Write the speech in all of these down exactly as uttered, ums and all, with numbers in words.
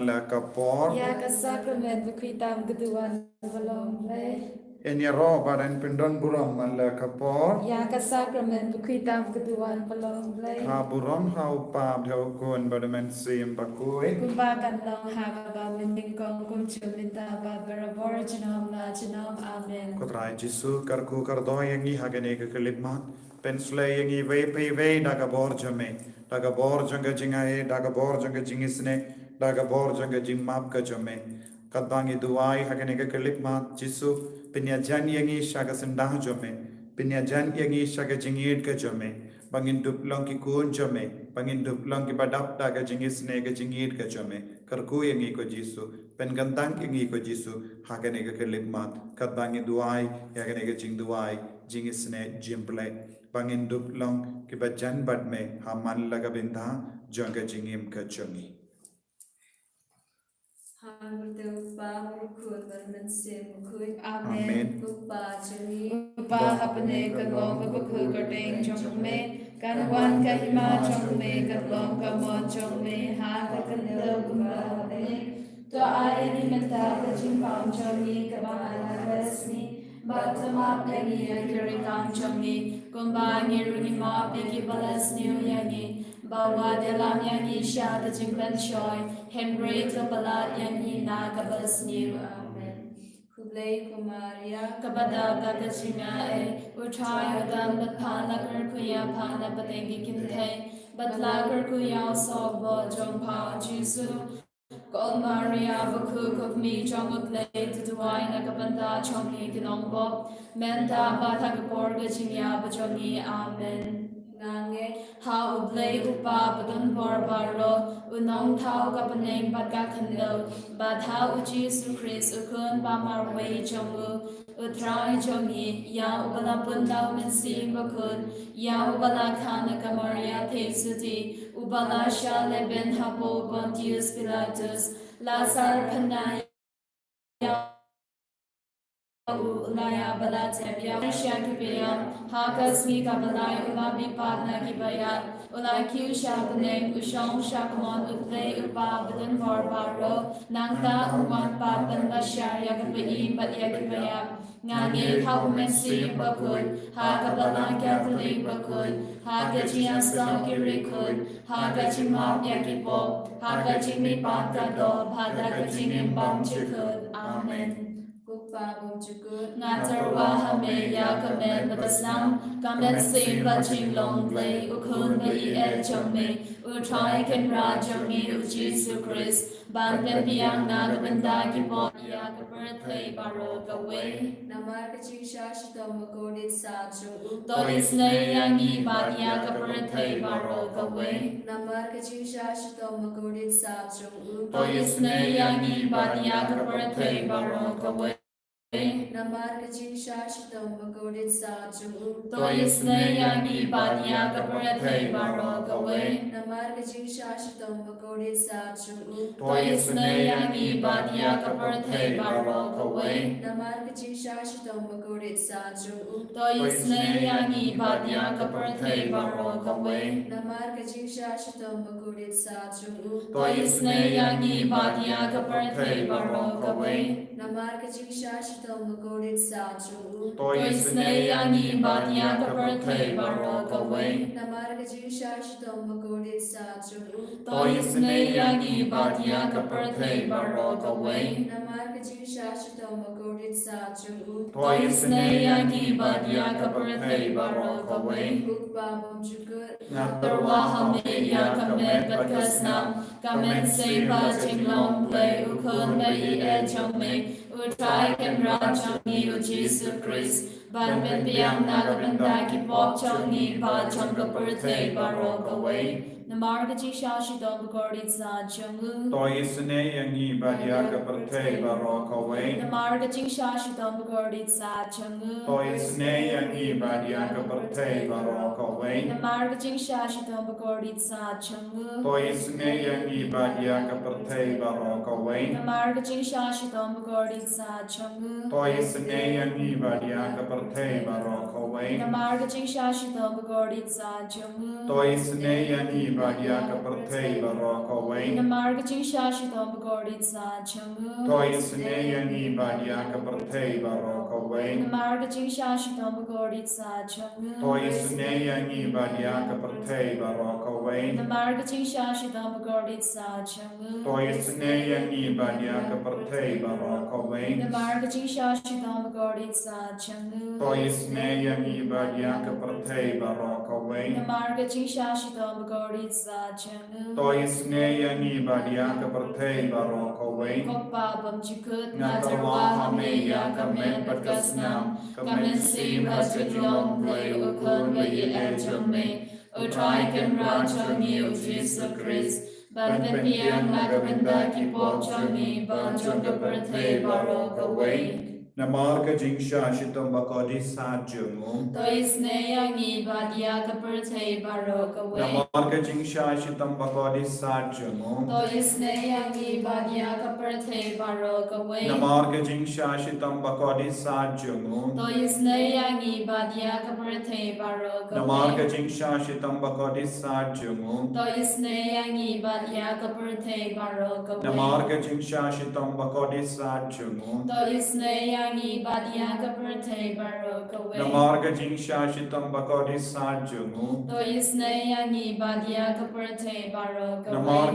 la ka por. Ïa ka sakramen bakhuid tam ka duwan ba long Blei. Ngin ïaroh bad ngin pyndon burom man la ka por. Ïa ka sakramen bakhuid tam ka duwan ba long Blei. Ka burom ha u Kpa bad ha u Khun bad u Mynsiem Bakhuid. Kumba kan long ha kaba mynnyngkong, kumjuh mynta bad barabor junom la junom. Amen. Ko Trai Jisu, kyrkhu kyrdoh ïa ngi ha kane ka khyllipmat. Pynshlei ïa ngi iwei pa iwei da ka bor jong me, da ka bor jong ka jingai, da ka bor jong ka jingisynei, da ka bor jong ka jingmap ka jong me. Katba ngi duwai ha kane ka khyllipmat, Jisu, pynïajan ïa ngi sha ka syndah jong me, pynïajan ïa ngi sha ka jingïeit ka jong me, ba ngin dup long ki khun jong me, ba ngin dup long kiba dap da ka jingisynei ka jingïeit ka jong me. Kyrkhu ïa ngi ko Jisu, pynkyntang ïa ngi ko Jisu, ha kane ka khyllipmat, katba ngi duwai ïa kane ka jingduwai jingisynei jingpynleit, ba ngin dup long kiba jan bad me ha man la ka bynta jong ka jingim ka jong ngi. Ha ka kyrteng u Kpa, u Khun bad u Mynsiem Bakhuid. Amen. Amen. Ko Kpa jong ngi. U Kpa ha bneng, kan long ka kyrteng jong me, kan wan ka hima jong me, kan long ka mon jong me ha ka khyndew kumba ha bneng. To ai ïa ngi mynta ka jingpang jong ngi kaba ngi la sniew, bad to map ïa ngi ïa ki riewkam jong ngi, kumba ngi ruh ngi map ïa kiba la sniew ïa ngi. Bad wat ïalam ïa ngi sha ka jingpynshoi, hynrei to pyllait ïa ngi na kaba sniew. Amen. Khublei ko Maria, kaba dap da ka jingaiei, u Trai u don bad pha, la kyrkhu ïa pha na pdeng ki kynthei, bad la kyrkhu ïa u sohbor jong pha u Jisu. Ko Maria bakhuid, ko Kmie jong u Blei, to duwai na ka bynta jong ngi ki nongbok, mynta bad ha ka por ka jingïap jong ngi. Amen. Nga ngeit ha U Blei U Kpa badonbor baroh, U Nongthaw ka bneng bad ka khyndew, bad ha U Jisu Khrist U Khun ba marwei jong U, U Trai jong ngi, ïa uba la pun da U Mynsiem Bakhuid, ïa uba la kha na ka Maria theisotti, uba la shah lehbeiñ hapoh u Pontius Pilatus, la sar pynda ïa u, la ïa ba la tep ïa u sha ki baïap, ha ka sngi kaba lai u la mihpat na ki baïap, u la kiew sha bneng, u shong sha kamon U Blei U Kpa badonbor baroh, nangta un wan pat ban bishar ïa ka ba-im bad ïa ki baïap. Nga ngeit ha U Mynsiem Bakhuid, ha ka Balang Katholik bakhuid, ha ka jingïasyllok ki riewkhuid, ha ka jingmap ïa ki pop, ha ka jingmihpat ka doh, bad ha ka jingim bymjukut. Amen. Ko Kpa bymjukut, nga tyrwa ha me ïa ka met bad ka snam, ka mynsiem bad jinglong Blei, U Khun ba ïeit jong me, U Trai Kynrad jong ngi U Jisu Khrist, ban pynbiang na ka bynta ki pop ïa ka pyrthei baroh kawei. Namar ka jingshah shitom bakordit sat jong U, to isynei ïa ngi bad ïa ka pyrthei baroh kawei. Namar ka jingshah shitom bakordit sat jong U, to isynei ïa ngi bad ïa ka pyrthei baroh kawei. Namar ka jingshah shitom bakordit sat jong U, to isynei ïa ngi bad ïa ka pyrthei baroh kawei. Namar ka jingshah shitom bakordit sat jong U, to isynei ïa ngi bad ïa ka pyrthei baroh kawei. Namar ka jingshah shitom bakordit sat jong U, to isynei ïa ngi bad ïa ka pyrthei baroh kawei. Namar ka jingshah shitom bakordit sat jong U, to isynei ïa ngi bad ïa ka pyrthei baroh kawei. Namar ka jingshah shitom bakordit sat jong U, to isynei ïa ngi bad ïa ka pyrthei baroh kawei. Namar ka jingshah shitom bakordit sat jong U, to isynei ïa ngi bad ïa ka pyrthei baroh kawei. Namar ka jingshah shitom bakordit sat jong U, to isynei ïa ngi bad ïa ka pyrthei baroh kawei. Ko Kpa bymjukut, nga tyrwa ha me ïa ka met bad ka snam, ka mynsiem bad jinglong Blei, U Khun ba ïeit jong me, U Trai Kynrad jong ngi U Jisu Khrist, ban pynbiang na ka bynta ki pop jong ngi bad jong ka pyrthei baroh kawei. Namar ka jingshah shitom bakordit sat jong U, to isynei ïa ngi bad ïa ka pyrthei baroh kawei. Namar ka jingshah shitom bakordit sat jong U, to isynei ïa ngi bad ïa ka pyrthei baroh kawei. Namar ka jingshah shitom bakordit sat jong U, to isynei ïa ngi bad ïa ka pyrthei baroh kawei. Namar ka jingshah shitom bakordit sat jong U, to isynei ïa ngi bad ïa ka pyrthei baroh kawei. Namar ka jingshah shitom bakordit sat jong U, to isynei ïa ngi bad ïa ka pyrthei baroh kawei. Namar ka jingshah shitom bakordit sat jong u. To isynei ïa ngi bad ïa ka pyrthei baroh kawei. Namar ka jingshah shitom bakordit sat jong u. To isynei ïa ngi bad ïa ka pyrthei baroh kawei. Namar ka jingshah shitom bakordit sat jong u. To isynei ïa ngi bad ïa ka pyrthei baroh kawei. Namar ka jingshah shitom bakordit sat jong u. To isynei ïa ngi bad ïa ka pyrthei baroh kawei. Namar ka jingshah shitom bakordit sat jong u. To isynei ïa ngi bad ïa ka pyrthei baroh kawei. Ko Pa bymjukut, nga tyrwa ha me ïa ka met bad ka snam, ka mynsiem bad ka jinglong Blei u Khun ba ïeit jong me, u Trai Kynrad jong ngi u Jisu Khrist, ban pynbiang na ka bynta ki pop jong ngi bad jong ka pyrthei baroh kawei. Namar ka jingshah shitom bakordit sat jong u. To isynei ïa ngi bad ïa ka pyrthei baroh kawei. Namar ka jingshah shitom bakordit sat jong u. To isynei ïa ngi bad ïa ka pyrthei baroh kawei. Namar ka jingshah shitom bakordit sat jong u. To isynei ïa ngi bad ïa ka pyrthei baroh kawei. Namar ka jingshah shitom bakordit sat jong u. To isynei ïa ngi bad ïa ka pyrthei baroh kawei. Namar ka jingshah shitom bakordit sat jong u. To isynei ïa ngi bad ïa ka pyrthei baroh kawei. Namar ka jingshah shitom bakordit sat jong u. To isynei ïa ngi bad ïa ka pyrthei baroh kawei. Namar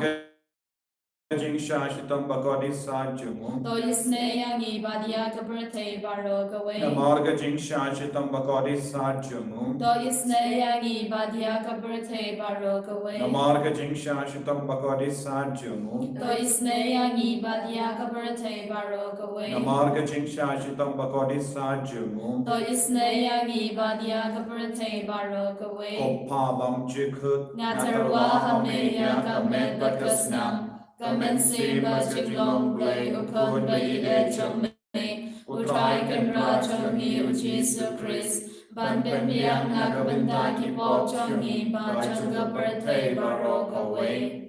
ka jingshah shitom bakordit sat jong u. To isynei ïa ngi bad ïa ka pyrthei baroh kawei. Namar ka jingshah shitom bakordit sat jong u. To isynei ïa ngi bad ïa ka pyrthei baroh kawei. Namar ka jingshah shitom bakordit sat jong u. To isynei ïa ngi bad ïa ka pyrthei baroh kawei. Namar ka jingshah shitom bakordit sat jong u. To isynei ïa ngi bad ïa ka pyrthei baroh kawei. Ko Pa bymjukut, nga tyrwa ha me ïa ka met bad ka snam, ka mynsiem bad ka jinglong Blei u Khun ba ïeit jong me, u Trai Kynrad jong ngi u Jisu Khrist, ban pynbiang na ka bynta ki pop jong ngi bad jong ka pyrthei baroh kawei.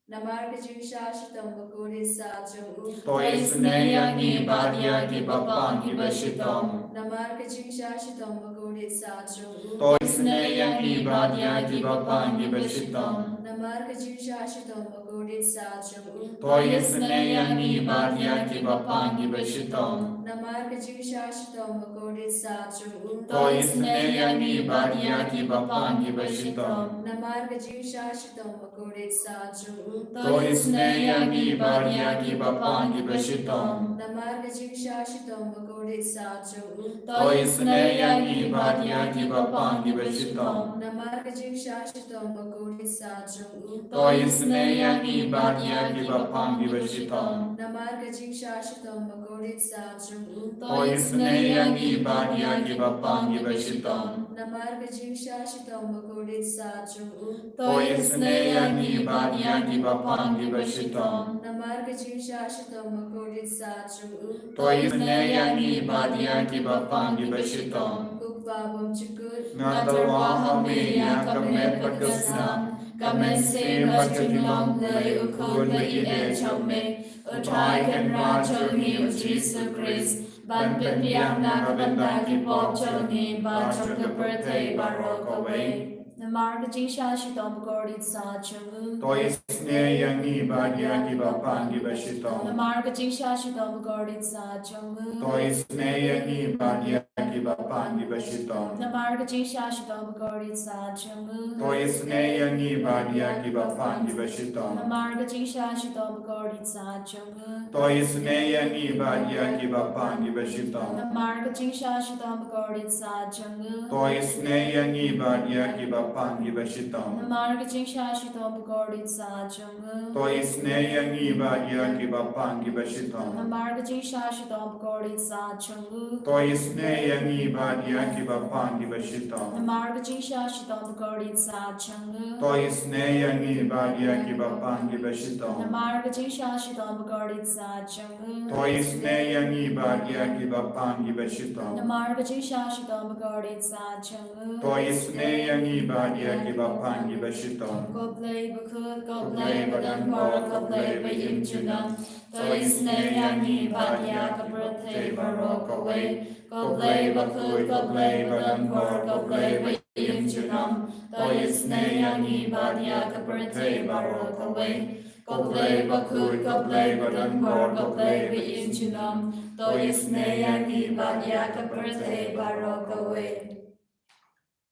Namar ka jingshah shitom bakordit sat jong u. To isynei ïa ngi bad ïa kiba pang kiba shitom. Namar ka jingshah shitom bakordit sat jong u. To isynei ïa ngi bad ïa kiba pang kiba shitom. Namar ka jingshah shitom bakordit sat jong u. To isynei ïa ngi bad ïa kiba pang kiba shitom. Namar ka jingshah shitom bakordit sat jong u. To isynei ïa ngi bad ïa kiba pang kiba shitom. Namar ka jingshah shitom bakordit sat jong u. To isynei ïa ngi bad ïa kiba pang kiba shitom. Namar ka jingshah shitom bakordit sat jong u. To isynei ïa ngi bad ïa kiba pang kiba shitom. Namar ka jingshah shitom bakordit sat jong u. To isynei ïa ngi bad ïa kiba pang kiba shitom. Namar ka jingshah shitom bakordit sat jong u. To isynei ïa ngi bad ïa kiba pang kiba shitom. Namar ka jingshah shitom bakordit sat jong u. To isynei ïa ngi bad ïa kiba pang kiba shitom. Namar ka jingshah shitom bakordit sat jong u. To isynei ïa ngi bad ïa kiba pang kiba shitom. Ko Pa bymjukut, nga tyrwa ha me ïa ka met bad ka snam, ka mynsiem bad ka jinglong Blei u Khun ba ïeit jong me, u Trai Kynrad jong ngi u Jisu Khrist, ban pynbiang na ka bynta ki pop jong ngi bad jong ka pyrthei baroh kawei. Namar ka jingshah shitom bakordit sat jong u. To isynei ïa ngi bad ïa kiba pang kiba shitom. Namar ka jingshah shitom bakordit sat jong u. To isynei ïa ngi bad ïa kiba pang kiba shitom. Namar ka jingshah shitom bakordit sat jong u. To isynei ïa ngi bad ïa kiba pang kiba shitom. Namar ka jingshah shitom bakordit sat jong u. To isynei ïa ngi bad ïa kiba pang kiba shitom. Namar ka jingshah shitom bakordit sat jong u. To isynei ïa ngi bad ïa kiba pang kiba shitom. Namar ka jingshah shitom bakordit sat jong u. To isynei ïa ngi bad ïa kiba pang kiba shitom. Namar ka jingshah shitom bakordit sat jong u. To isynei ïa ngi bad ïa kiba pang kiba shitom. Namar ka jingshah shitom bakordit sat jong u. To isynei ïa ngi bad ïa kiba pang kiba shitom. Namar ka jingshah shitom bakordit sat jong u. To isynei ïa ngi bad ïa kiba pang kiba shitom. Namar ka jingshah shitom bakordit sat jong u. To isynei ïa ngi bad ïa kiba pang kiba shitom. Ko Blei bakhuid, ko Blei badonbor, ko Blei ba im junom. To isynei ïa ngi bad ïa ka pyrthei baroh kawei. Ko Blei bakhuid, ko Blei badonbor, ko Blei ba im junom, to isynei ïa ngi bad ïa ka pyrthei baroh kawei. Ko Blei bakhuid, ko Blei badonbor, ko Blei ba im junom, to isynei ïa ngi bad ïa ka pyrthei baroh kawei.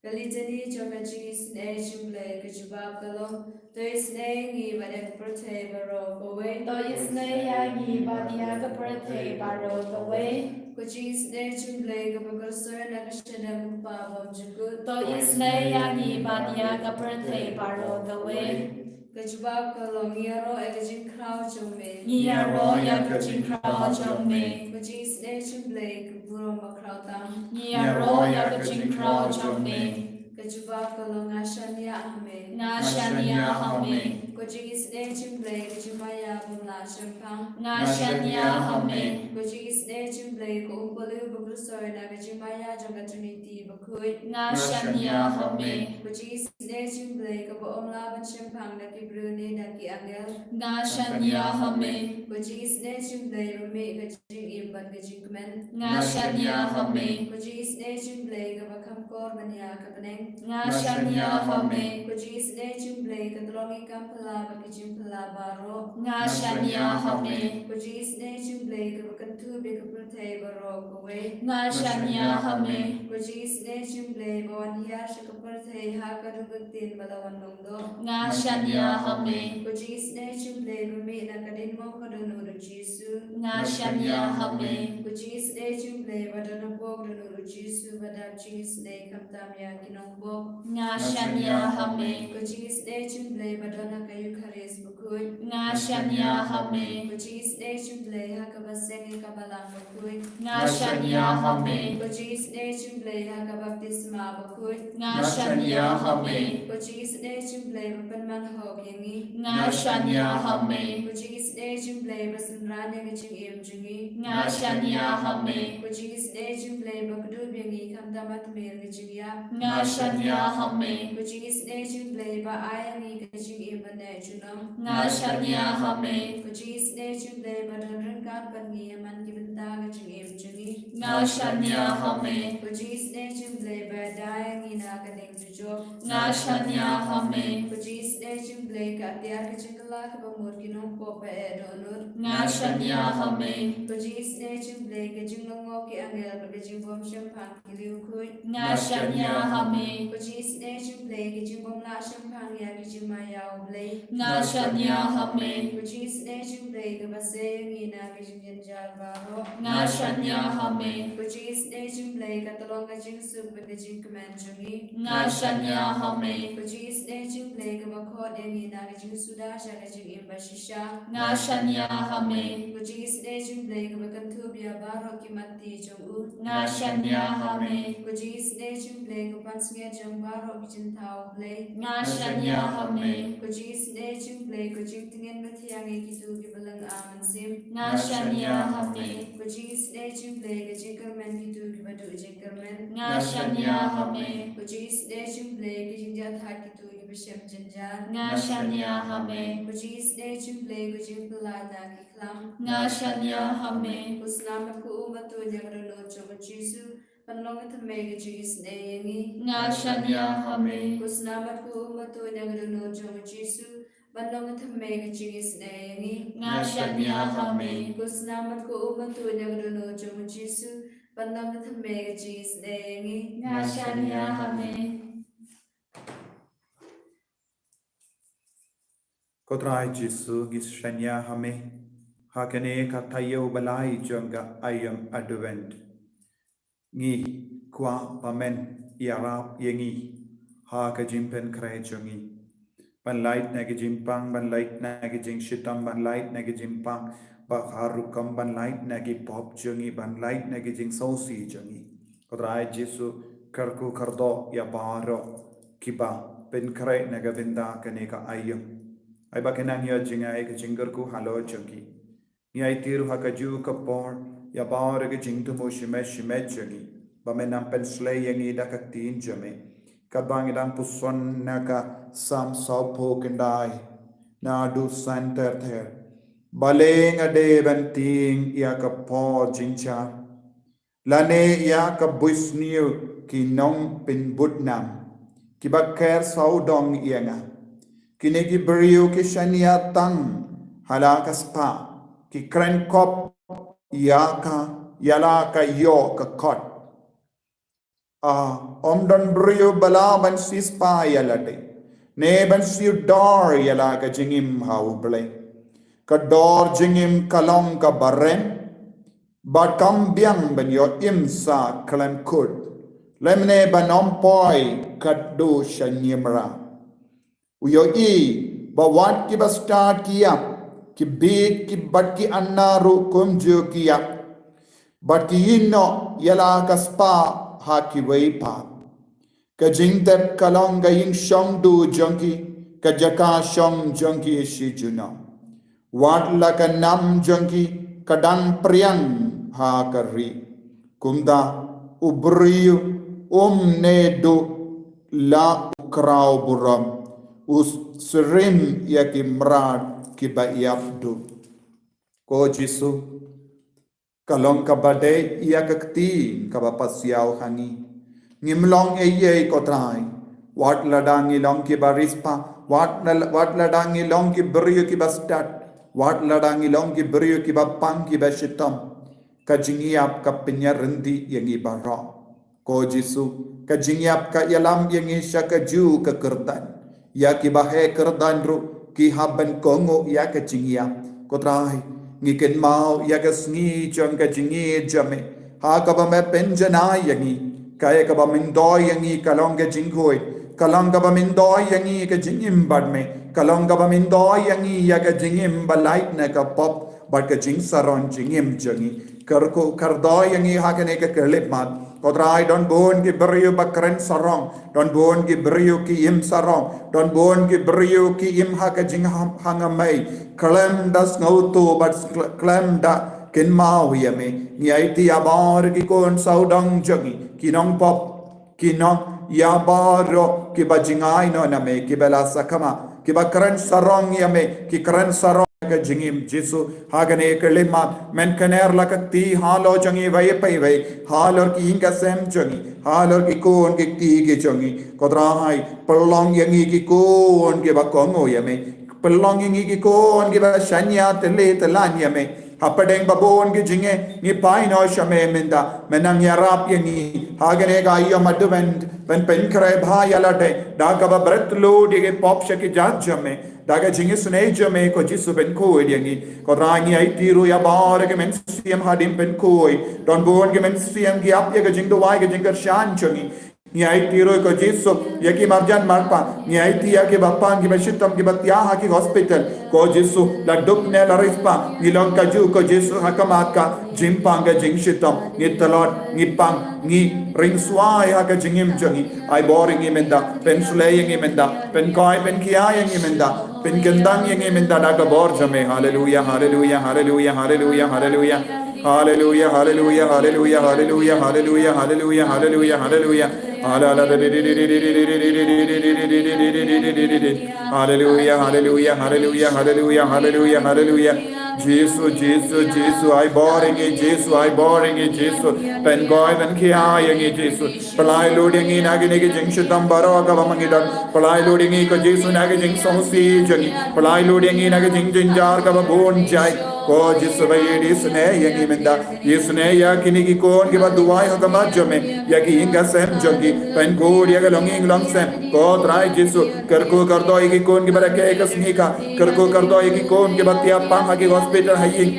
Ka litany jong ka jingisynei jong U Blei. Ka jubab ka long, to isynei ïa ngi bad ïa ka pyrthei baroh kawei. To isynei ïa ngi bad ïa ka pyrthei baroh kawei. Ka jingisynei jong U Blei kaba kyrshoi na ka shynrang U Kpa bymjukut. To isynei ïa ngi bad ïa ka pyrthei baroh kawei. Ka jubab ka long, ngi ïaroh ïa ka jingkhraw jong me. Ngi ïaroh ïa ka jingkhraw jong me. Ka jingisynei jong U Blei ka burom bakhraw tam. Ngi ïaroh ïa ka jingkhraw jong me. Ka jubab ka long, nga shaniah ha me. Nga shaniah ha me. Ka jingisynei jong U Blei ka jingmaïa bym lah shemphang. Nga shaniah ha me. Ka jingisynei jong U Blei ka umpohliew ba kyrshoi na ka jingmaïa jong ka Trinity bakhuid. Nga shaniah ha me. Ka jingisynei jong U Blei kaba ym lah ban shemphang da ki briew ne da ki angel. Nga shaniah ha me. Ka jingisynei jong U Blei ba mih ka jingim bad ka jingkmen. Nga shaniah ha me. Ka jingisynei jong U Blei kaba kham kor ban ïa ka bneng. Nga shaniah ha me. Ka jingisynei jong U Blei ka tyllong ïa ki kam phylla bad ki jingphylla baroh. Nga shaniah ha me. Ka jingisynei jong U Blei kaba kynthup ïa ka pyrthei baroh kawei. Nga shaniah ha me. Ka jingisynei jong U Blei ba wan hiar sha ka pyrthei ha ka duk ka ktien ba la wan long doh. Nga shaniah ha me. Ka jingisynei jong U Blei ba mih na ka diengmong ka dohnud U Jisu. Nga shaniah ha me. Ka jingisynei jong U Blei ba don hapoh ka dohnud U Jisu ba dap jingisynei khamtam ïa ki nongpop. Nga shaniah ha me. Ka jingisynei jong U Blei ba don ha ka Eukharist bakhuid. Nga shaniah ha me. Ka jingisynei jong U Blei ha kaba seng ïa ka balang bakhuid. Nga shaniah ha me. Ka jingisynei jong U Blei ha ka baptisma bakhuid. Nga shaniah ha me. Ka jingisynei jong U Blei ba pynman hok ïa ngi. Nga shaniah ha me. Ka jingisynei jong U Blei ba synran ïa ka jingim jong ngi. Nga shaniah ha me. Ka jingisynei jong U Blei ba kdup ïa ngi khamtam ha tmier ka jingïap. Nga shaniah ha me. Ka jingisynei jong U Blei ba ai ïa ngi ka jingim ban neh junom. Nga shaniah ha me. Ka jingisynei jong U Blei ba don ryngkat bad ngi ha man ki bynta ka jingim jong ngi. Nga shaniah ha me. Ka jingisynei jong U Blei ba da ïa ngi na ka ding dujok. Nga shaniah ha me. Ka jingisynei jong U Blei ka atiar ka jingkylla kaba mut ki nongpop ba eh dohnud. Nga shaniah ha me. Ka jingisynei jong U Blei ka jinglyngngoh ki angel bad ka jingbym shemphang ki riewkhuid. Nga shaniah ha me. Ka jingisynei jong U Blei ka jingbym lah shemphang ïa ka jingmaïa U Blei. Nga shaniah ha me. Ka jingisynei jong U Blei kaba sei ïa ngi na ka jingjynjar baroh. Nga shaniah ha me. Ka jingisynei jong U Blei ka tyllong ka jingsuk bad ka jingkmen jong ngi. Nga shaniah ha me. Ka jingisynei jong U Blei kaba khot ïa ngi na ka jingsuda sha ka jingim bashisha. Nga shaniah ha me. Ka jingisynei jong U Blei kaba kynthup ïa baroh ki matti jong u. Nga shaniah ha me. Ka jingisynei jong U Blei ka pansngiat jong baroh ki jingthaw U Blei. Nga shaniah ha me. Ka jingisynei jong U Blei ka jingtngen mathiang ïa kito kiba lynga mynsiem. Nga shaniah ha me. Ka jingisynei jong U Blei ka jingkyrmen kito kiba duh jingkyrmen. Nga shaniah ha me. Ka jingisynei jong U Blei ka jingjahthait kito kiba shem jynjar. Nga shaniah ha me. Ka jingisynei jong U Blei ka jingpyllait na ki khlam. Nga shaniah ha me. Ko snam bad ko um uba tuid ïa ka dohnud jong u Jisu, ban long ka thymmei ka jingisynei ïa ngi. Nga shaniah ha me. Ko snam bad ko um uba tuid ïa ka dohnud jong u Jisu, ban long ka thymmei ka jingisynei ïa ngi. Nga shaniah ha me. Ko snam bad ko um uba tuid ïa ka dohnud jong u Jisu, ban long ka thymmei ka jingisynei ïa ngi. Nga shaniah ha me. Ko Trai Jisu, ngi shaniah ha me ha kane ka taïew ba lai jong ka aïom Advent. Ngi kwah ba men ïarap ïa ngi ha ka jingpynkhreh jong ngi, ban lait na ka jingpang, ban lait na ka jingshitom, ban lait na ka jingpang ba ka rukom, ban lait na ki pop jong ngi, ban lait na ka jingsngewsih jong ngi. Ko Trai Jisu, kyrkhu kyrdoh ïa baroh kiba pynkhreh na ka bynta kane ka aïom. Ai ba kin nang ïoh jngai ka jingkyrkhu halor jong ki. Ngi aiti ruh ha kajuh ka por ïa baroh ki jingthmu shimet shimet jong ngi, ba men nang pynshlei ïa ngi da ka ktien jong me. Katba ngi dang puson na ka Salm sawphew khyndai, naduh san ter ter. Balei nga dei ban tieng ïa ka por jynjar, lane ïa ka bunsniew ki nongpynbud nam? kiba kren sawdong ïa nga. Kine ki briew ki shaniah tang ha la ka spah, ki kren kop ïa ka, ïa la ka ïoh ka kot. Ah, ym don briew ba lah ban siew spah ïa lade, ne ban siew dor ïa la ka jingim ha U Blei. Ka dor jingim ka long kaba rem, bad kam biang ban ïoh im sah khlem kut, lymne ban ym poi katto sha niamra. U ïohi ba wat kiba stad ki ïap, ki bieit, ki bad ki anna ruh kumjuh ki ïap, bad ki ïehnoh ïa la ka spah ha kiwei pat. Ka jingtep ka long ka ïing shong duh jong ki, ka jaka shong jong ki shi junom. Wat la ka nam jong ki ka dang priang ha ka ri. Kumta u briew um ne duh la u khraw burom, u syriem ïa ki mrad kiba ïap duh. Ko Jisu, ka long kaba dei ïa ka ktien kaba pasiaw ha ngi. Ngim long ei ei ko Trai. Wat lada ngi long kiba riewspah, wat la, wat lada ngi long ki briew kiba stad, wat lada ngi long ki briew kiba pang kiba shitom, ka jingïap ka pynïaryntih ïa ngi baroh. Ko Jisu, ka jingïap ka ïalam ïa ngi sha kajuh ka kyrdan. Ïa kiba heh kyrdan ruh ki hap ban kohnguh ïa ka jingïap. Ko Trai, ngi kynmaw ïa ka sngi jong ka jingïeit jong me, ha kaba me pynjanai ïa ngi. Kaei kaba myntoi ïa ngi ka long ka jingkhuid, ka long kaba myntoi ïa ngi ka jingim bad me, ka long kaba myntoi ïa ngi ïa ka jingim ba lait na ka pop bad ka jingsarong jingim jong ngi. Kyrkhu kyrdoh ïa ngi ha kane ka khyllipmat. Ko Trai, don bun ki briew ba kren sarong, don bun ki briew ki im sarong, don bun ki briew ki im ha ka jinghangmei, khlem da sngewthuh bad khlem da kynmaw ïa me. Ngi aiti ïa baroh ki khun sawdong jong ngi, ki nongpop, ki nongïaroh, kiba jingai noh na me, kiba la sakma, kiba kren sarong ïa me, ki kren sarong ïa ka jingim. Jisu, ha kane ka khyllipmat, men kner la ka kti halor jong ngi iwei pa iwei, halor ki ïing ka sem jong ngi, halor ki khun ki kti ki jong ngi. Ko Trai, pynlong ïa ngi ki khun kiba kohnguh ïa me, pynlong ïa ngi ki khun kiba shaniah tele telan ïa me. Hapdeng ba bun ki jingeh ngi phai noh sha me mynta, men nang ïarap ïa ngi ha kane ka aïom haduh ban, ban pynkhreh bha ïa lade da kaba bret lut ïa ki pop sha ki jait jong me, da ka jingisynei jong me ko Jisu, pynkhuid ïa ngi. Ko Trai, ngi aiti ruh ïa baroh ki mynsiem hadien pynkhuid, don bun ki mynsiem ki ap ïa ka jingduwai ka jingkyrshan jong ngi. Ngi aiti ruh ko Jisu ïa ki marjan marpa, ngi aiti ïa kiba pang kiba shitom kiba thiah ha ki hospital. Ko Jisu, la duk ne la riewspah, ngi long kajuh ko Jisu ha khmat ka jingpang ka jingshitom, ngi tlot, ngi pang, ngi ringswai ha ka jingim jong ngi. Ai bor ïa ngi mynta, pynshlei ïa ngi mynta, pynkhuid pynkhia ïa ngi mynta, pynkyntang ïa ngi mynta da ka bor jong me. Haleluia, haleluia, haleluia, haleluia, haleluia. Haleluia, haleluia, haleluia, haleluia, haleluia, haleluia, haleluia, haleluia. Hala, hala, haleluia, haleluia, haleluia, haleluia, haleluia, haleluia. Jisu, Jisu, Jisu, ai bor ïa ngi, Jisu, ai bor ïa ngi, Jisu. Pynkhuid pynkhia ïa ngi, Jisu. Pynlait lut ïa ngi na kine ki jingshitom baroh kaba ma ngi don. Pynlait lut ïa ngi ko Jisu na ki jingsngewsih jong ngi. Pynlait lut ïa ngi na ki jingjynjar kaba bun jait. Ko Jisu ba ïeit, isynei ïa ngi mynta. Isynei ïa kine ki khun kiba duwai ha khmat jong me, ïa ki ïing ka sem jong ki. Pynkhuid ïa ka longïing longsem, ko Trai Jisu. Kyrkhu kyrdoh ïa ki khun kiba rakhe ka sngi ka. Kyrkhu kyrdoh ïa ki khun kiba thiah pang ha ki hospital ha ïing,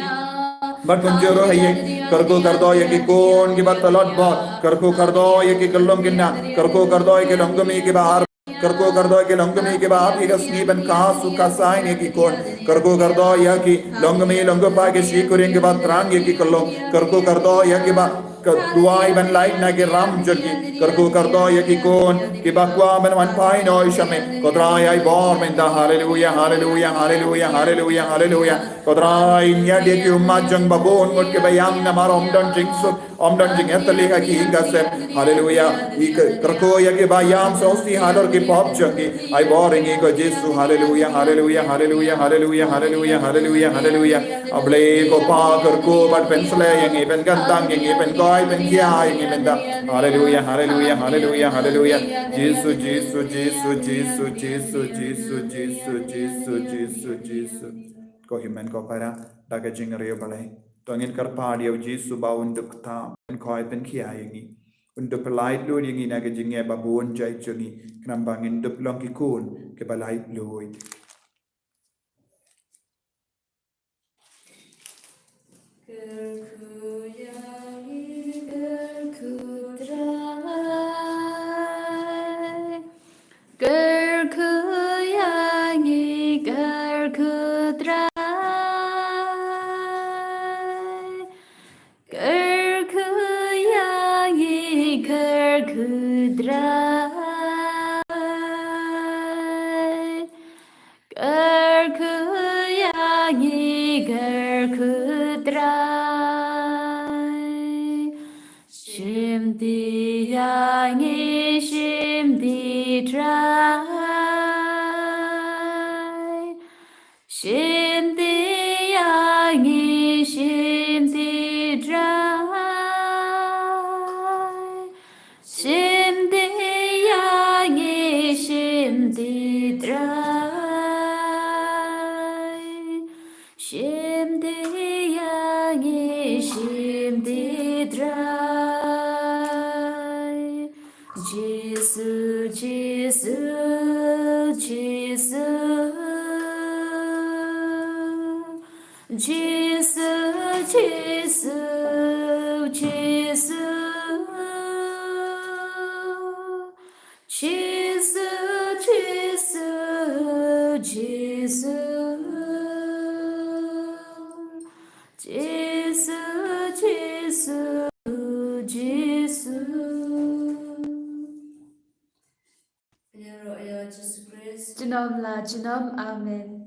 bad kumjuh ruh ha ïing. Kyrkhu kyrdoh ïa ki khun kiba tlot bor. Kyrkhu kyrdoh ïa ki khyllung khynnah. Kyrkhu kyrdoh ïa ki longkmie kiba ar. Kyrkhu kyrdoh ïa ki longkmie kiba ap ïa ka sngi ban kha suk kha saiñ ïa ki khun. Kyrkhu kyrdoh ïa ki longkmie longkpa ki shakri kiba thrang ïa ki khyllung. Kyrkhu kyrdoh ïa kiba duwai ban lait na ki ram jong ki. Kyrkhu kyrdoh ïa ki khun kiba kwah ban wan phai noh sha me. Ko Trai, ai bor mynta. Haleluia, haleluia, haleluia, haleluia, haleluia. Ko Trai, ngi ïa dei ki ummat jong ba bun ngut kiba ïam namar ym don jingsuk, Ym don jingïatylli ha ki ïing ka sem. Haleluya. Ngi kyrkhu ïa kiba ïam sngewsih halor ki pop jong ki. Ai bor ïa ngi ko Jisu. Haleluya, haleluya, haleluya, haleluya, haleluya, haleluya, haleluya. A Blei ko Pa, kyrkhu bad pynsleh ïa ngi, pynkyntang ïa ngi, pynkoit pynkhia ïa ngi mynta. Haleluya, haleluya, haleluya, haleluya. Jisu, Jisu, Jisu, Jisu, Jisu, Jisu, Jisu, Jisu, Jisu, Jisu. Ko hynmen ko para, da ka jingriewblei to ngin kyrpad ïa u Jisu ba un dup kyrpad, pynkoit pynkhia ïa ngi. Un dup pyllait luid ïa ngi na ka jingeh ba bun jait jong ngi, khnang ba ngin dup long ki khun kiba lait luid. Kyrkhu ïa ngi, kyrkhu Trai. Kyrkhu ïa ngi, kyrkhu Trai. Kyrkhu ïa ngi, kyrkhu Trai. Kyrkhu ïa ngi, kyrkhu Trai. Shim ti ïa ngi, shim ti Trai. Shim ti ïa ngi, shim ti Trai. Shim ti ïa ngi, shim ti Trai. Shim ti ïa ngi, shim ti Trai. Jisu, Jisu, Jisu. Jisu, Jisu, Jisu. Jisu, Jisu, Jisu. Jisu, Jisu, Jisu. Pynïaroh ïa Jisu Khrist. Junom la junom. Amen.